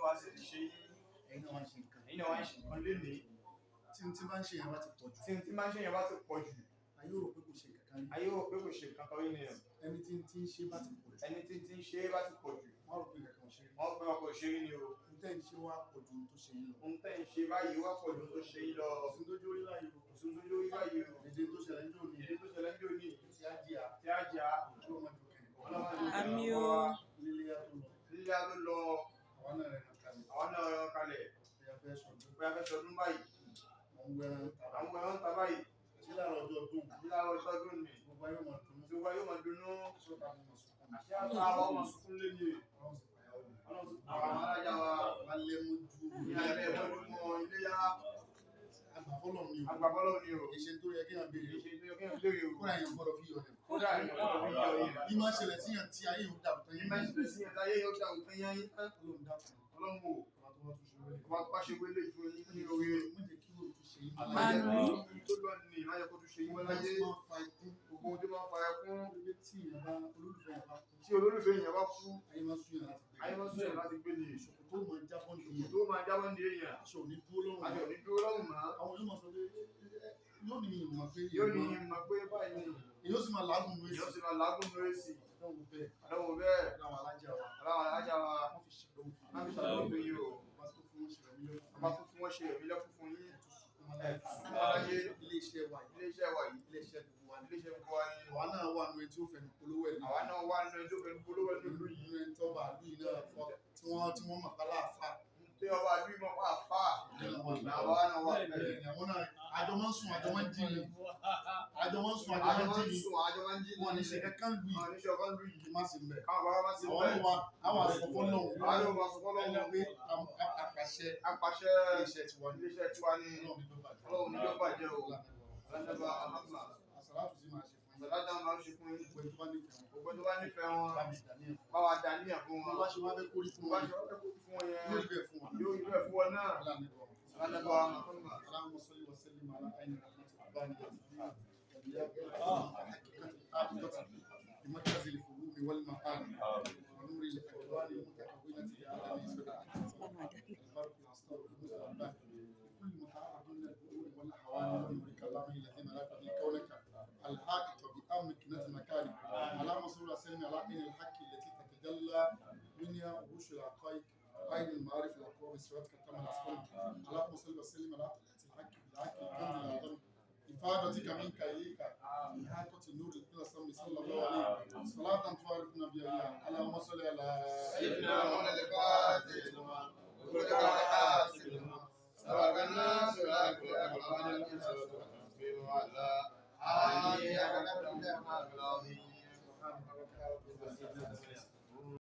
bá sì ti ṣe yín. Ẹ̀yin náà wá ń ṣe nǹkan. Ẹ̀yin náà wá ń ṣe nǹkan lénìí. Tí n tí bá ń ṣe yẹn bá ti pọ̀ jù, Tí n tí máa ń ṣe yẹn bá ti pọ̀ jù, ayé ò rò pé kò ṣe nǹkan kan rí. Ayé rò pé kò ṣe nǹkan kan rí ni. Ẹni tí ń tí ń ṣe bá ti pọ̀ jù, Ẹni tí tí ń ṣe é bá ti pọ̀ jù, wọ́n rò pé nǹkan kan ò ṣe rí. Wọ́n pé wọn kò ṣe rí ni o. N tẹ́ ń ṣe wá pọ̀ ju ohun tó ṣe yín lọ. Ohun tẹ́ ń ṣe báyìí wá pọ̀ ju ohun tó ṣe yín lọ. Kò sí tó jó rí báyìí o. Kò sí ohun tó lórí báyìí o. Èdè tó ṣẹlẹ̀ ń jò ní Èdè tó ṣẹlẹ̀ ń jò ní tí á jìyà, tí á jà, ọlọ́mọdé òkè nìkan. Ọlọ́mọdé òkè Àmín nìkan o. wa. Lílé á tó lọ. Lílé á tó lọ, Àwa náà rẹ̀ nà kalẹ̀. Àwa náà rán kalẹ̀. Bí a fẹ́ sọdún, Pé a fẹ́ ṣọdún báyìí. mò ń wẹran À tàbí ń wẹran ta báyìí. sí láàárọ̀ ọjọ́ ọdún. Àti láàárọ̀ ọjọ́ ọdún ni. Gbogbo ayé máa dunnú. Tí wọ́n yóò máa dunnú. Sọ́ta mi máa sunkún. Àṣé àtàwọn ọmọ sunkún lé ní. Ọlọ́run sì pàyà òun. Ọlọ́run sì pa àwọn alájà wa. Lálẹ́ mójú. Ní alẹ́ mọ́júmọ́ iléyá. Àgbàfọ́lọ̀ ni o. Agbábọ́lọ́ ni o. Kì í ṣe tó yẹ kéèyàn béèrè. Kì í ṣe tó yẹ kéèyàn béèrè o. Kódà èèyàn gbọ́dọ̀ fi yọ yẹn. Kódà èèyàn gbọ́dọ̀ fi yọ yẹn. Bí máa ń ṣẹlẹ̀ síyàn tí ayé yóò dàrú tán Ní yẹn. máa ń ṣẹlẹ̀ sí ẹ̀dá ayé yóò dà òtún yẹn yín tán. Ọlọ́run dákun. Ọlọ́run o. Ọba tó wá tún ṣe wọlé. Ọba tó bá ṣe wọlé fún yín ní orí. Má jẹ́ kí òun tún ṣe yín. Àmín. Tó lọ ní má jẹ́ kó tún ṣe yín mọ́ láyé. Gbogbo tí máa ń fa ikú. Gbogbo ohun tó máa ń fa ẹkún. Pé tí èèyàn bá olólùfẹ́ yẹn bá kú, Tí olólùfẹ́ èèyàn bá kú, ayé máa ń sún yàn láti gbé. Ayé máa ń sún yàn láti gbé ni. Ìṣòkò tó máa jábọ́ ní ìyẹn. Tó máa jábọ́ ní èèyàn. Aṣọ ò ní dúró lọ́rùn. Aṣọ ò ní dúró lọ́rùn mọ́. Àwọn yóò máa sọ pé yóò ní ìmọ̀ pé Yóò ní ìmọ̀ pé báyìí ni. Èyí ó sì máa làágùn nù Èèyàn èsì. sì máa làágùn ní èsì. Àdánwò bẹ́ẹ̀. Àdánwò bẹ́ẹ̀. Láwọn alájà wa. Aláwọ̀ alájà wa. Wọ́n fi ṣàdánwò fún Má fi ṣàdánwò fún yín o. Ọba tó fún wọn ṣe rẹ̀ mílíọ̀nù. Ọba tó fún wọn ṣe ẹ̀mí lẹ́kún fún yín. Ẹ̀ Sunkún aláyé. Ilé iṣẹ́ wa yìí. Ilé iṣẹ́ wa yìí. Ilé iṣẹ́ gbogbo wa ni. Ilé iṣẹ́ gbogbo wa ni. Àwa náà wà nù ẹni tí ó fẹnu polówó ẹ̀ Àwa náà wà nínú ẹjọ́ fẹ́ polówó ẹ̀ nílùú yìí. nínú ẹni tó bá àlú yìí náà fọ́ tí wọ́n mọ̀ pálá àfà. Tí ọba àdúgbò mọ̀ pa àfà. Àwa náà wà bẹ́ẹ̀. Bẹ́ẹ̀ ni àwọn náà àjọ máa ń sùn, àjọ máa ń jí ni. Àjọ máa ń sùn, àjọ Àjọ máa ń máa jí ń ni. sùn, àjọ máa ń jí ni. Wọn ní ṣe kankan lù Wọn yìí ní ṣe ọkàn lù yìí. kí má sí mbẹ̀. Káwọn bàbá má sí Àwọn bẹ́ẹ̀. wa àwọn àsọfọ́ náà Àwọn yóò máa sọ fọ́lọ́run. pé àpàṣẹ Apàṣẹ ilé iṣẹ́ tiwa ni. Ilé iṣẹ́ tiwa ni. Ọlọ́run ní ló bàjẹ́. Ọlọ́run ní ló bàjẹ́ o. Alájọba Ahmad. Àsàlátù sí máa ṣe fún yín. Àsàlátù máa ń ṣe fún yín. Gbogbo ẹni tó bá nífẹ̀ẹ́ wọn. Gbogbo tó bá nífẹ̀ẹ́ wọn. Bá mi dàníyàn fún Bá wa dàníyàn fún wọn. wọn. Bó bá ṣe wá fẹ́ kórí fún Bó bá wọn. ṣe wá fẹ́ kó fún wọn yẹn. Yóò rí bẹ́ẹ̀ fún wọn. Yóò rí bẹ́ẹ̀ fún wọn náà. Alájọba Alájọba Ahmad. اللهم صل وسلم على عين رحمة ربانية بمركز الفهوم والمعاني ونور الأكوان المتكونة لعالم البرق الأسطر المتربى لكل متعرض من البؤور والأحوال ونور كلامه الذي ملأت به كونك الحائط بأمكنة مكانك. اللهم صل وسلم على عين الحق التي تتجلى منها عروش العقائق، عين المعارف الأقوى بصراطك التام الأسلم. اللهم صل وسلم على طلعة الحق بالحق الكنز الأعظم، إفادتك منك إليك إحاطة النور الأسلم، صلى الله عليه صلاة تعرفنا بها. اللهم صل على سيدنا محمد الفاتح لما وكل حاسب لما سبق الناس وعلى آله.